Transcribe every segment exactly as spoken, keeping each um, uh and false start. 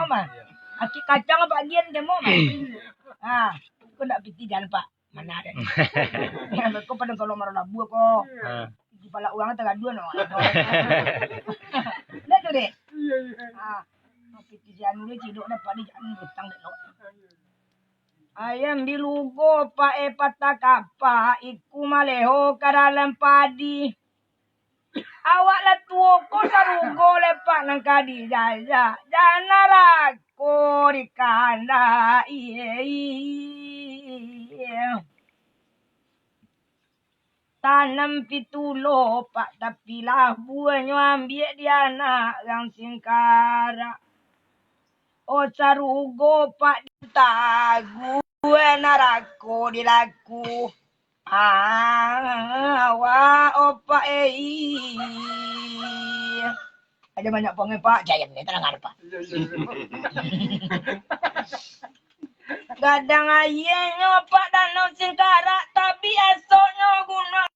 mah. Aki kacang apa agian demo mah. Ah, kau ndak piti jan, Pak. Mana ada. Kau pada kalau marah labu kau. Ah. Di pala uang tagaduan no. Ndak tu, Dek? Iya, iya. Ah. Piti jan dulu cidok dapat di jan utang dek lo. Ayam dilugo, Pak, eh, patah kapak, iku maleho ka dalam padi. Awak lah tuo ko sarugo lepak nan ka dijajak, jana rako dikandai. Tanam pitulopak, tapi lah buahnyo ambiak di anak rang singkarak. Oh, sarugo, Pak, ditagu, narako dilaku. Ah, awak, oh, Pak, eh. Aja banyak pangai, Pak. Jaya ni, tenang ada, Pak. Iya, iya, iya. Gadang aianyo, Pak, danau singkarak, tapi asoknyo gunung.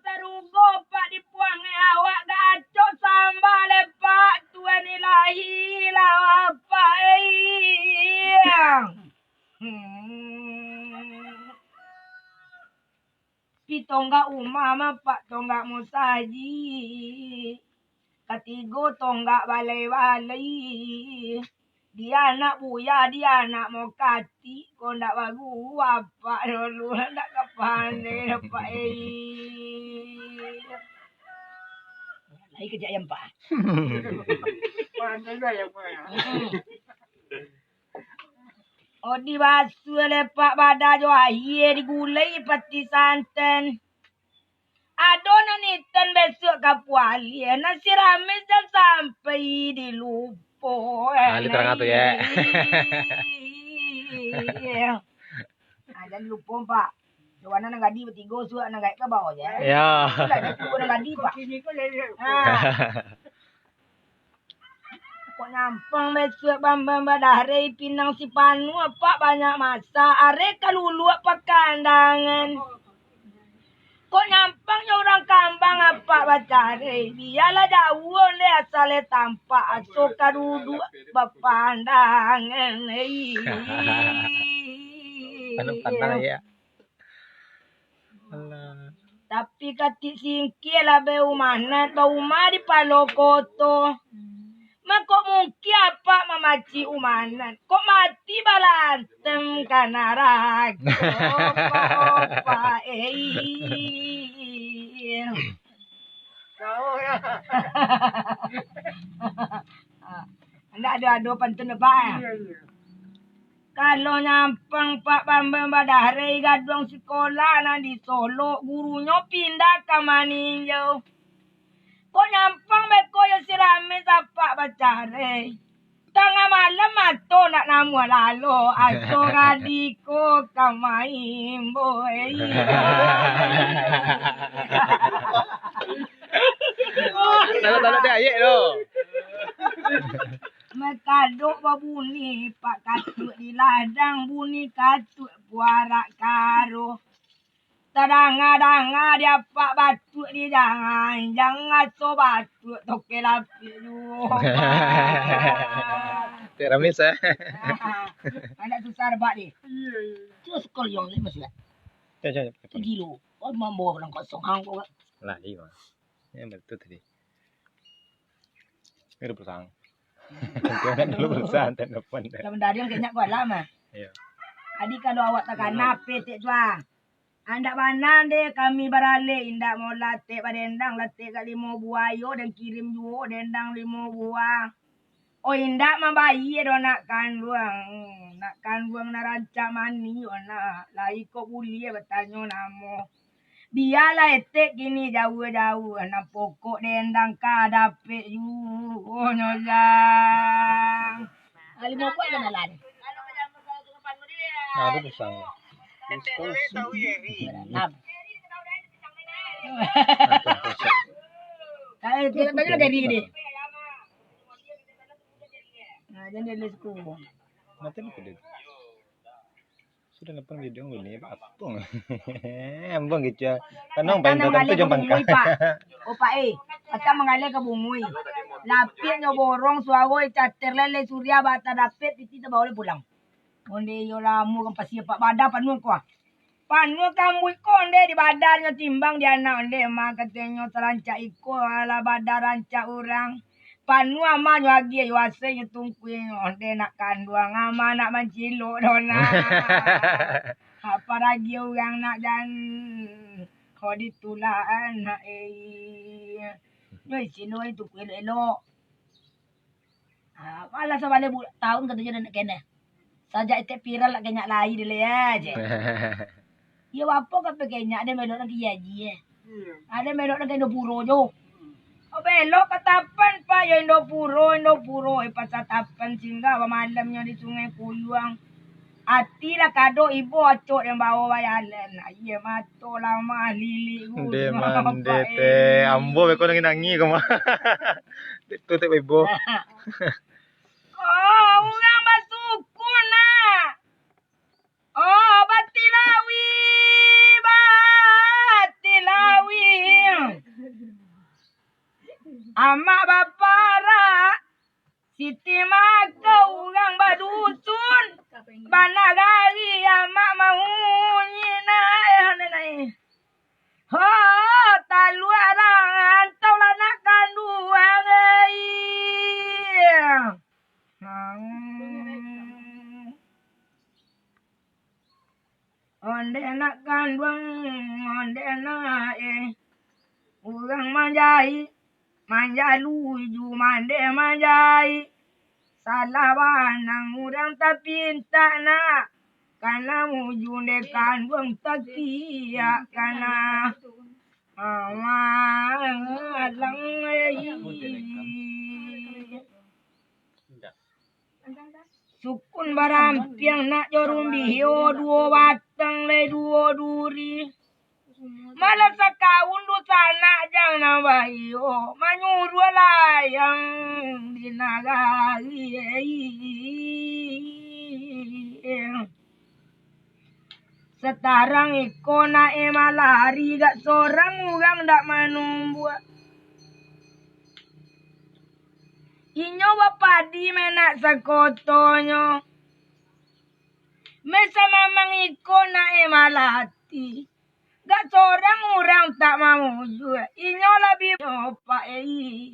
Sarugo, Pak, dipuangai awak, gacok sambah lepak, tuan ilahi lah, Pak, eh. Hmm. Pi tonggak umah mah, Pak, tonggak musajik. Katigo tonggak balai-balai. Di anak buya, di anak mokati, ko ndak baguru apak dulu, ndak ka pandai apak, eh. Lai kajak ayam, Pak. Pandai lah ayam, Pak. Oh, dibasuah lepak bada jo aia, digulai pati santan. Ado nan itan bisuak ka pualia, nan siramis jan sampai dilupo. Ah, itu terang tu, ya. Ah, jan lupo, Pak. Kawan nan gadi batigo, suak nan gaek ka bawah, ya. Ya. Itulah, itu nan gadi, Pak. Ah. Kok nyampang bisuak bambang badareh, pinang sipanuah, Pak, banyak masak, areh kaluluak pakandangan. Kok nyampang jo urang kambang, apak bacareh, bialah jauah deh, asal deh tampak, aso ka duduak bapandangan. Pandang-pandang, ya. Alah. Tapi katik singkir lah be umanat, baumah di palo koto. Mako mungkin apak mamacik umanat. Kok mati balantem ka narako, opak-opak, eh. Ndak ado-ado pantun, Pak, eh? Iya, iya. Kalau nyampang Pak Bambang Badareh gaduang sikolah nan di Solok, gurunyo pindah ka Maninjau. Kok nyampang beko yo si Ramis apak bacareh. Tangah malam mato nak namuah lalo, aso gadiko ka maimboi. Talok-talok di ayek tu. Makadok babuni, Pak, katuak di ladang, bunyi katuak puarak karo. Tadanga-danga di apak batuak di jangan, jangan aso batuak toke lapik juo. Tek Ramis, eh? Anak susah rebak ni. Iya, iya. Cuba sekali yang ni masih. Ya, ya, ya. Tu gilo. Kau mambawa barang kosong, hang kau. Lah, iya. Yang betul tadi. Ini udah pasang. Dulu pasang, tak dapat. Lah, benda dia kayaknya kuat lah, mah. Iya. Adi, kalau awak takana, hmm, petek tu, ah. Andak bana deh kami baralek, indak mau latek badendang, latek ka limo buah, iyo, dan kirim juo dendang limo buah. Oh, indak mambayia doh nak kanduang. Nak kanduang nan rancak manih, oh, nak. Lai kok buliah batanyo namo. Bialah etek kini jauah-jauah, nan pokok dendang ka dapek juo nyo, Jang. Limo buah kenalan. Nah, itu pisang. Enam. Nah, itu tadi lah dari dia. Nah, jadi dia suku. Nanti ni kedai. Sudah nelpon video ini, Pak Apung. Ambang gitu ya. Tanang Patang paling tantu manggaleh jam ka bungui, pangka. Pak. Oh, Pak, eh. Patang manggaleh ka bungui. Lapik nyo borong, suaro cater lele, surya bata dapet, titi tabawa pulang. Onde iyo lamo kan pasti Pak, badan panuah ko. Panuah kambuik ko onde di badan nyo timbang di anak onde, mah katonyo tarancak iko, alah badan rancak urang. Panuah amak nyo agiah, yo asa nyo tungkuinyo, onde nak kanduang amak nak mancilok doh nak. Apa lagi urang nak jan, ko ditulak anak, eh. Nyo isin doh tungkui elok-elok. Ah, malah sabaleh bu-, taun katujuah nak kene. Sajak etek viral nak kenyak lai dulu ya je. Iyo, apo ka pekenyak ade melok nak kiai haji, eh. Ade melok nak Indopuro jo. Oh, belok ka Tapan, Pak, yo Indopuro, Indopuro, eh, pasar Tapan singgah bamalamnyo di Sungai Kuyuang. Ati lah kadok ibo acok den bawo bajalan. Aia mato lah malilik gulu. Nde mande teh. Ambo beko nangih-nangih ko mah. Tu tek ibo. Oh, urang basuku nak. Oh, batilawi, batilawi. Amak baparak, Siti mako urang badusun, banagari amak mamunyi nae, nae. Ho, taluak rantau lah nak kanduang, ei. Hmm. Onde nak kanduang, onde nak, eh. Urang manjai, manjaluju, mande manjai. Salah banang urang tapintak nak, kana mujun dek kanduang takiak kana. Alang, eh. Sukun barampiang nak jo rumbio, duo batang lai duo duri. Malah sakaun dunsanak jang nan baio, manyuruah layang di nagari. Satarang iko nak e malari, gak sorang urang dak manumbuak. Inyo bapadi menak sakotonyo. Mesamamang iko nak e malati. Gak sorang urang tak mamujuak. Inyo labiah opak ei.